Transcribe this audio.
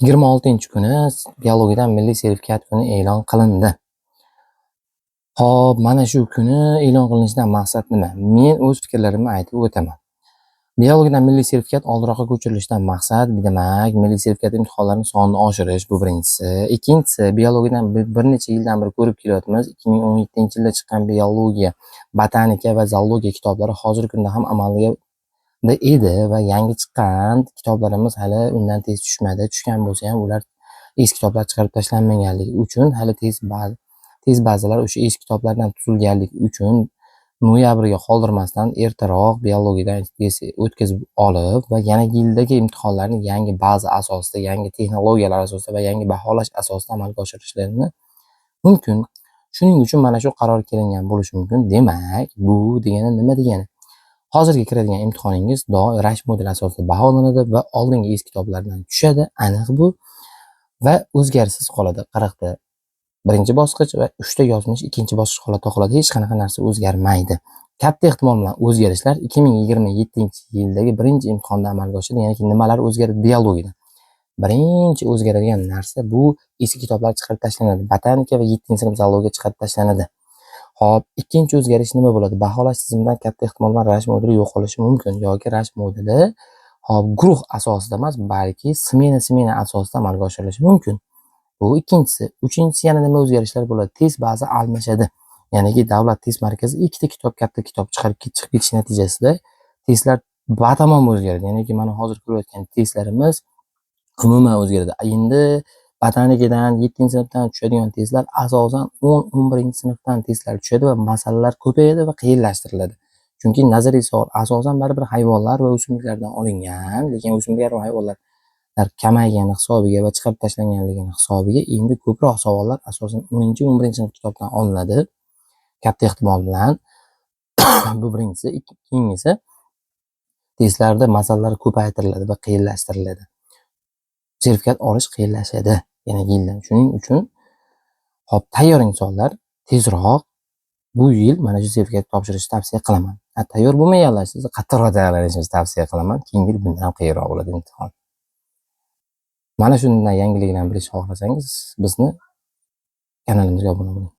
26-kuni biologiyadan milliy sertifikat kuni e'lon qilindi. Xo'p, mana shu kuni e'lon qilinishidan maqsad nima? Men o'z fikrlarimni aytib o'taman. Biologiyadan milliy sertifikat oldinroqqa ko'chirilishidan maqsad, demak, milliy sertifikat imtihonlarining sonini oshirish, bu birinchisi. Ikkinchisi, biologiyadan bir necha yildan beri ko'rib kelyapmiz. 2017-yilda chiqqan biologiya, botanika va zoologiya kitoblari hozirgi kunda ham amalda edi va yangi chiqqan kitoblarimiz hali undan tez tushmadi. Tushgan bo'lsa ham, ular eski kitoblar chiqarib tashlanmaganligi uchun, hali tez bazalar o'sha eski kitoblardan tuzilganligi uchun noyabrga qoldirmasdan ertaroq biologiyadan test o'tkazib olib va yana yildagi imtihonlarni yangi baza asosida, yangi texnologiyalar asosida va yangi baholash asosida amalga oshirishlarini mumkin. Shuning uchun mana shu qaror kelingan bo'lishi mumkin. Demak, bu degani nima degani? Hozirgi kiradigan imtihoningiz Rash modeli asosida baholanadi va oldingi eski kitoblardan tushadi, aniq bu, va o'zgarishsiz qoladi. 40 ta birinchi bosqich va 3 ta yozmish ikkinchi bosqich holatda qoladi. Hech qanaqa narsa o'zgarmaydi. Katta ehtimol bilan o'zgarishlar 2027-yildagi birinchi imtihonda amalga oshadi. Ya'ni nimalar o'zgaradi biologiyada? Birinchi o'zgaradigan narsa bu eski kitoblar chiqarib tashlanadi. Botanika va 7-sinf zoologiya chiqarib tashlanadi. Xo'p, ikkinchi o'zgarish nima bo'ladi? Baholash tizimidan katta ehtimol bilan Rash moduli yo'qolishi mumkin yoki Rash moduli, hop, guruh asosida emas, balki smena-smena asosida amalga oshirilishi mumkin. Bu ikkinchisi. Uchinchisi, yana nima o'zgarishlar bo'ladi? Test baza almashadi. Ya'niki davlat test markazi ikkita kitob, katta kitob chiqarib chiqib ketishi natijasida testlar batamom o'zgaradi. Ya'niki mana hozir ko'rayotgan testlarimiz umuman o'zgaradi. Endi botanikadan, 7-sinfdan tushadigan testlar asosan 10, 11 sinfdan testlar tushadi va masalalar ko'payadi va qiyinlashtiriladi. Chunki nazariy savol asosan baribir hayvonlar va o'simliklardan olingan, lekin o'simliklar va hayvonlar kamaygani hisobiga va chiqarib tashlanganligini hisobiga endi ko'proq savollar asosan 10, 11 sinf kitobdan olinadi. Katta ehtimol bilan. Bu birinchisi. Keyingisi, testlarda masalalar ko'paytiriladi va qiyinlashtiriladi. Sertifikat olish qiyinlashadi yana yildan. Shuning uchun, hop, tayyor insonlar tezroq bu yil mana shu sertifikat topshirishni tavsiya qilaman. Tayyor bo'lmaganlar, sizni qattiqroq tayyorlanishingizni tavsiya qilaman. Keyingi yil bundan ham qiyinroq bo'ladi imtihon. Mana shunday yangiliklarni bilishni xohlasangiz, bizni kanalimizga obuna bo'ling.